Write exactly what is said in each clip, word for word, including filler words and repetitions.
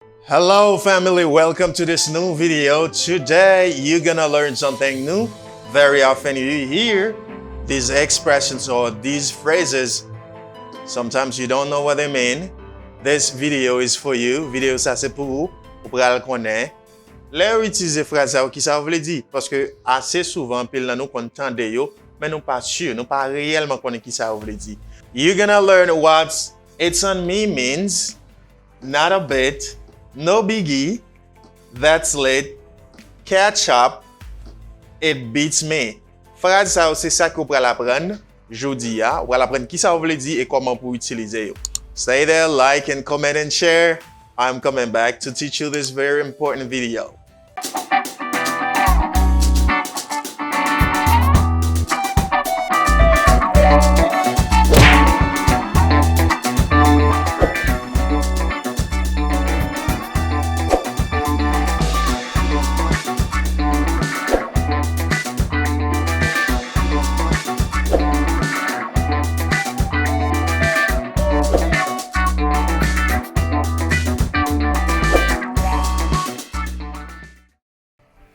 Hello, family. Welcome to this new video. Today, you're gonna learn something new. Very often, you hear these expressions or these phrases. Sometimes you don't know what they mean. This video is for you. Videyo sa se pou ou. Ou pral konnen. Lè yo itilize fraz sa yo, ki sa yo vle di? Paske ase souvan, anpil nan nou konn tande yo, men nou pa si, nou pa reyèlman konnen ki sa yo vle di. You're gonna learn what "it's on me" means. Not a bit, no biggie, that's lit, catch up, it beats me. Fraz sa yo se sa ke w pral aprann jodi a. Ou pral aprann ki sa yo vle di e kòman pou w itilize yo. Stay there, like and comment and share. I'm coming back to teach you this very important video.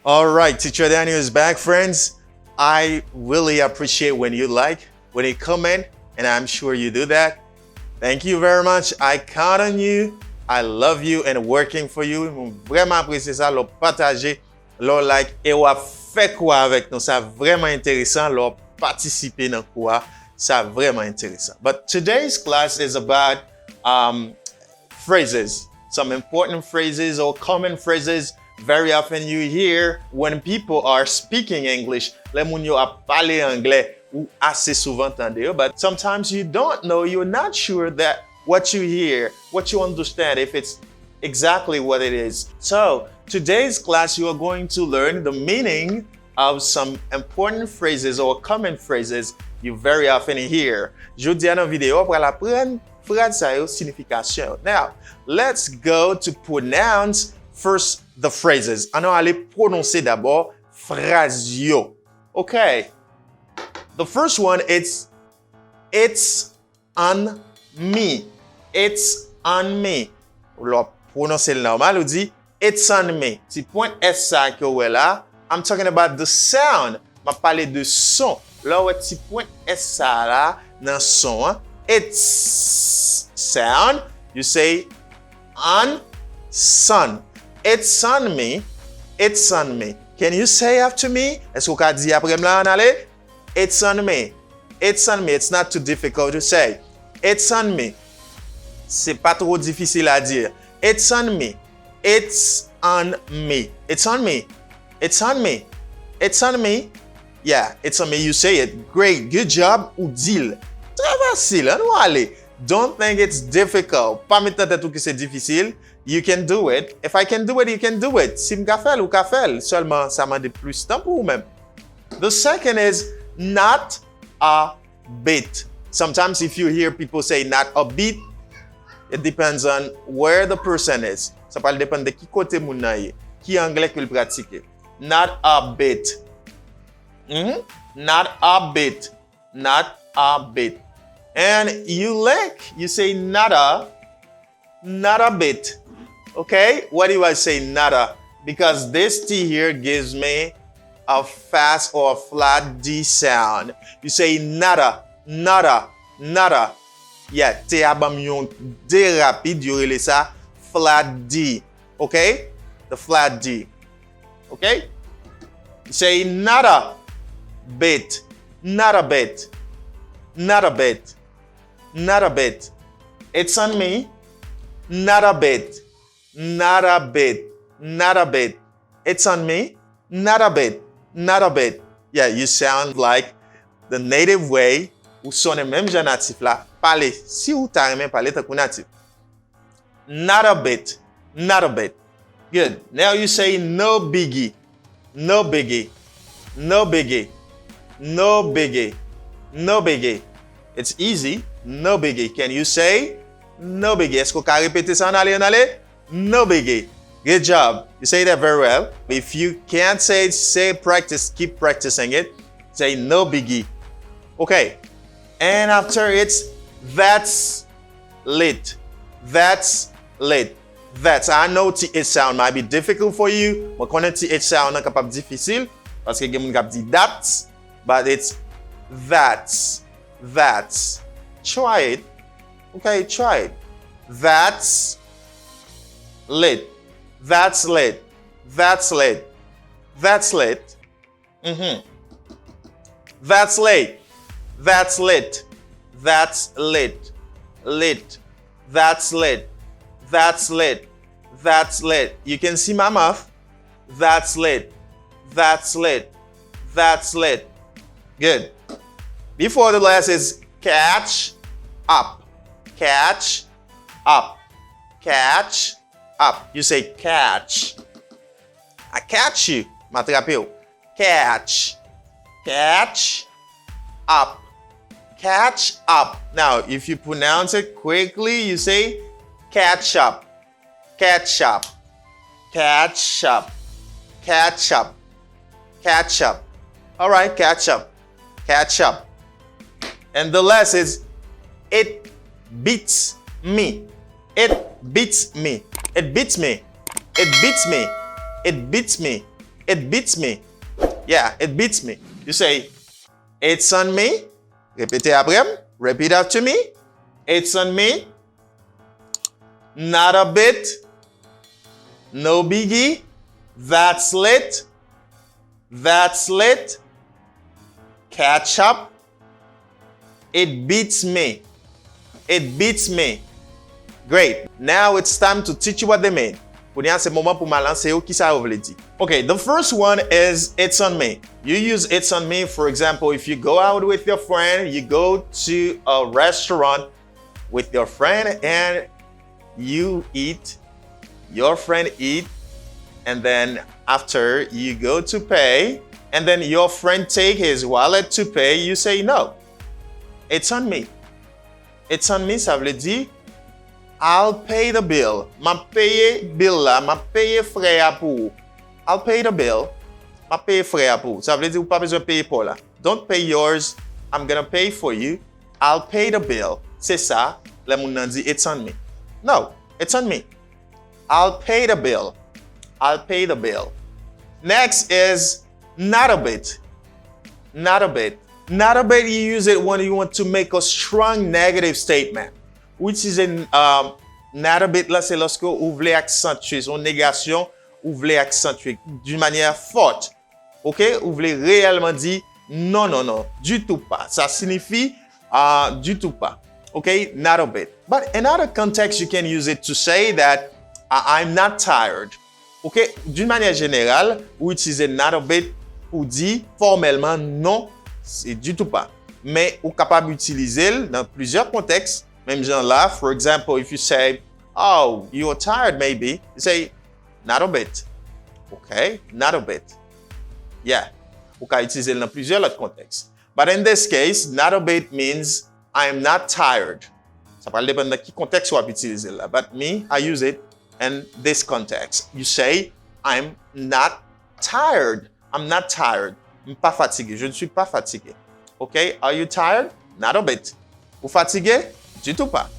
All right, Teacher Daniel is back, friends. I really appreciate when you like, when you comment, and I'm sure you do that. Thank you very much. I count on you. I love you and working for you. Mwen vrèman apresye sa, lè w pataje, lè w like, e w ap fè kou a avèk nou. Sa vrèman enteresan, lè w patisipe nan kou a. Sa vrèman enteresan. But today's class is about um, phrases, some important phrases or common phrases. Very often you hear when people are speaking English, lè moun yo ap pale anglè, ou ase souvan tande yo, but sometimes you don't know, you're not sure that what you hear, what you understand, if it's exactly what it is. So, today's class, you are going to learn the meaning of some important phrases or common phrases you very often hear. Jodi a nan videyo, w pral aprann fraz sa yo, siyifikasyon yo. Now, let's go to pronounce first the phrases. Ann nou ale pwononse dabò fraz yo. Okay. The first one, it's, it's on me. It's on me. Lè w pwononse l nòmal, ou di, "It's on me." Ti pwent S sa ke w wè la, I'm talking about the sound. M ap pale de son. Lè w wè ti pwent S sa la nan son an, it's sound, you say, "On, son." It's on me. It's on me. Can you say after me? Èske w ka di apre m la, ann ale? It's on me. It's on me. It's not too difficult to say. It's on me. Se pa two difisil a di. It's on me. It's on me. It's on me. It's on me. It's on me. Yeah, it's on me. You say it. Great. Good job. Ou di l. Trè fasil. Ann nou ale. Don't think it's difficult. Pa met nan tèt ou ke se difisil. You can do it. If I can do it, you can do it. Si m ka fè l, ou ka fè l. Sèlman, sa mande plis tan pou ou menm. The second is not a bit. Sometimes if you hear people say not a bit, it depends on where the person is. Sa pral depann de ki kote moun nan ye, ki anglè ke l pratike. Not a bit. Mhm. Not a bit. Not a bit. And you like, you say nada, not a bit. Okay? Why do I say nada? Because this T here gives me a fast or a flat D sound. You say nada, nada, nada. Yeah, T a ban m yon D rapid, yo rele sa flat D. Okay? The flat D. Okay? You say nada bit, nada bit, nada bit, nada bit. It's on me, nada bit, nada bit, nada bit. It's on me, nada bit, nada bit. Yeah, you sound like the native way. Ou sonnen menm jan natif la pale. Si ou ta renmen pale tankou natif. Nada bit, nada bit. Good. Now you say no biggie, no biggie, no biggie, no biggie, no biggie. It's easy, no biggie. Can you say no biggie? Èske w ka repete sa? Ann ale, ann ale. No biggie. Good job. You say that very well. If you can't say it, say practice, keep practicing it. Say no biggie. Okay. And after it's, that's lit. That's lit. That's, I know T H sound might be difficult for you. Mwen konnen T H sound nan kapab difisil, paske gen moun k ap di that's, but it's that's, that's. Try it. Okay, try it. That's lit. That's lit. That's lit. That's lit. Mm-hmm. That's late. That's lit. That's lit. Lit. That's lit. That's lit. That's lit. You can see my mouth. That's lit. That's lit. That's lit. Good. Before the last is catch up. Catch up. Catch up. You say catch. I catch you. M atrape w. Catch. Catch up. Catch up. Now, if you pronounce it quickly, you say catch up. Catch up. Catch up. Catch up. Catch up. All right, catch up. Catch up. And the last is it beats me. It beats me. It beats me. It beats me. It beats me. It beats me. Yeah, it beats me. You say, it's on me. Repete apre m. Repeat after me. It's on me. Not a bit. No biggie. That's lit. That's lit. Catch up. It beats me. It beats me. Great. Now it's time to teach you what they mean. Kounye a se moman pou m al anseye w kisa yo vle di. Okay, the first one is it's on me. You use it's on me, for example, if you go out with your friend, you go to a restaurant with your friend and you eat, your friend eat, and then after you go to pay, and then your friend take his wallet to pay, you say no. It's on me. It's on me, sa vle di, I'll pay the bill. M ap peye bill la, m ap peye frè a pou ou. I'll pay the bill. M ap peye frè a pou ou. Sa vle di ou pa bezwen peye pa w la. Don't pay yours. I'm gonna pay for you. I'll pay the bill. Se sa, lè moun nan di it's on me. No, it's on me. I'll pay the bill. I'll pay the bill. Next is not a bit. Not a bit. Not a bit, you use it when you want to make a strong negative statement. Which is in, um, not a bit la, se lòske ou vle aksantye, se yon negasyon, ou vle aksantye d'une manière forte. Ok? Ou vle reyèlman di non, non, non, ditou pa. Sa siyifi, uh, ditou pa. Ok? Not a bit. But in other context, you can use it to say that I- I'm not tired. Ok? D'une manière générale, ou itilize not a bit pou di fòmèlman non, se ditou pa. Men ou kapab itilize l nan plizyè kontèks, menm jan la, for example, if you say, oh, you're tired maybe, you say, not a bit. Ok? Not a bit. Yeah. Ou ka itilize l nan plizyè lòt kontèks. But in this case, not a bit means I am not tired. Sa pral depann nan ki kontèks w ap itilize l la. But me, I use it in this context. You say, I'm not tired. I'm not tired. M pa fatige. Je ne suis pas fatigué. Ok? Are you tired? Not a bit. Ou fatige? Ditou pa.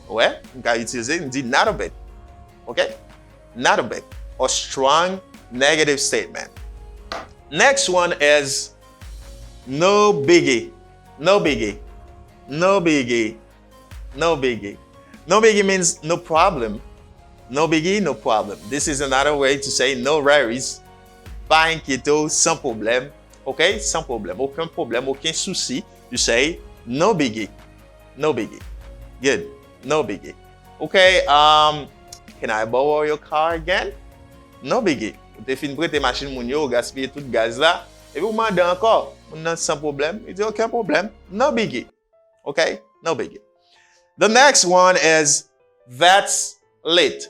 Wè, m ka itilize, m di not a bit. Ok? Not a bit. A strong negative statement. Next one is no biggie. No biggie. No biggie. No biggie. No biggie means no problem. No biggie, no problem. This is another way to say no worries. Pa enkyete w, san pwoblèm. Ok? San pwoblèm. Okenn pwoblèm, okenn sousi. You say, no biggie. No biggie. Good. No biggie. Ok, um, can I borrow your car again? No biggie. Ou te fin prete machin moun yo, ou gaspiye tout gaz la, epi ou mande ankò. Moun nan san pwoblèm, li di, okenn pwoblèm. No biggie. Ok? No biggie. The next one is that's lit.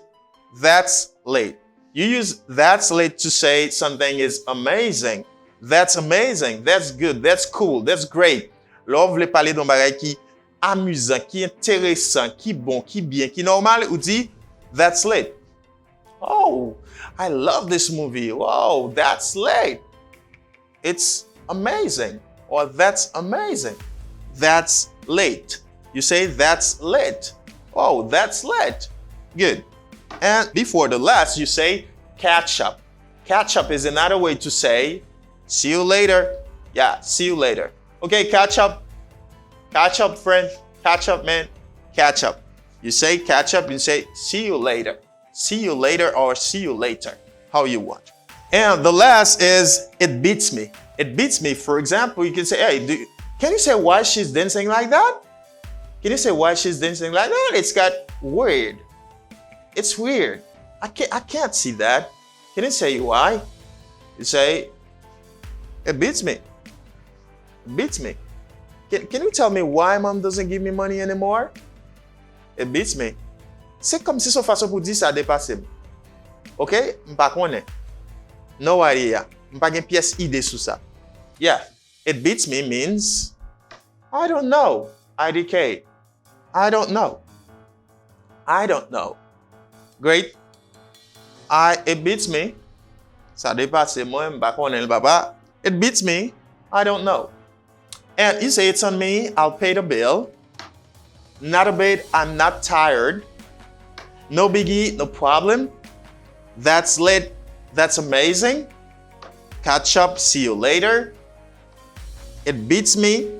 That's lit. You use that's lit to say something is amazing. That's amazing. That's good. That's cool. That's great. Lè w vle pale de yon bagay ki amizan, ki enteresan, ki bon, ki byen, ki nòmal, ou di that's lit. Oh, I love this movie. Wow, that's lit. It's amazing. Or that's amazing. That's lit. You say that's lit. Oh, that's lit. Good. And before the last, you say catch up. Catch up is another way to say see you later. Yeah, see you later. Okay, catch up. Catch up, friend. Catch up, man. Catch up. You say catch up, you say see you later. See you later or see you later. How you want. And the last is it beats me. It beats me. For example, you can say, hey, do, can you say why she's dancing like that? Can you say why she's dancing like that? It's got weird. It's weird. I can't, I can't see that. Can you say why? You say, it beats me. It beats me. Can, can you tell me why mom doesn't give me money anymore? It beats me. Se kòmsi se yon fason pou di sa depase m. Ok? M pa konnen. No idea. M pa gen pyès ide sou sa. Yeah. It beats me means I don't know. I D K. I don't know. I don't know. Great. I, it beats me. Sa depase mwen, m pa konnen l, papa. It beats me. I don't know. And you say it's on me, I'll pay the bill. Not a bit, I'm not tired. No biggie, no problem. That's lit, that's amazing. Catch up, see you later. It beats me.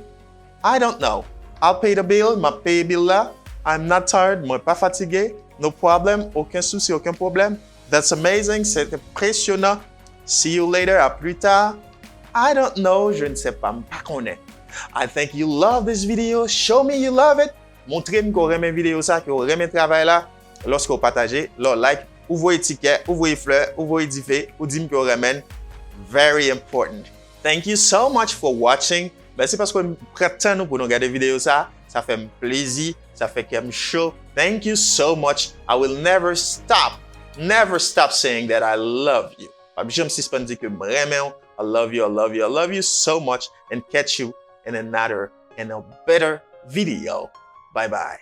I don't know. I'll pay the bill, m ap peye bill la. I'm not tired, mwen pa fatige. No problem, okenn sousi, okenn pwoblèm. That's amazing, c'est impressionnant. See you later, à plus tard. I don't know, je ne sais pas, m pa konnen. I think you love this video. Show me you love it. Montre m ke w renmen videyo sa, ke w renmen travay la. Lòske w pataje, lè w like, ou voye ti kè, ou voye flè, ou voye dife, ou di m ke w renmen l. Very important. Thank you so much for watching. Mèsi paske w pran tan nou pou nou gade videyo sa. Sa fè m plezi, sa fè kè m cho. Thank you so much. I will never stop, never stop saying that I love you. M p ap janm sispann di ke m renmen w. I love you, I love you, I love you so much, and catch you in another and a better video. Bye bye.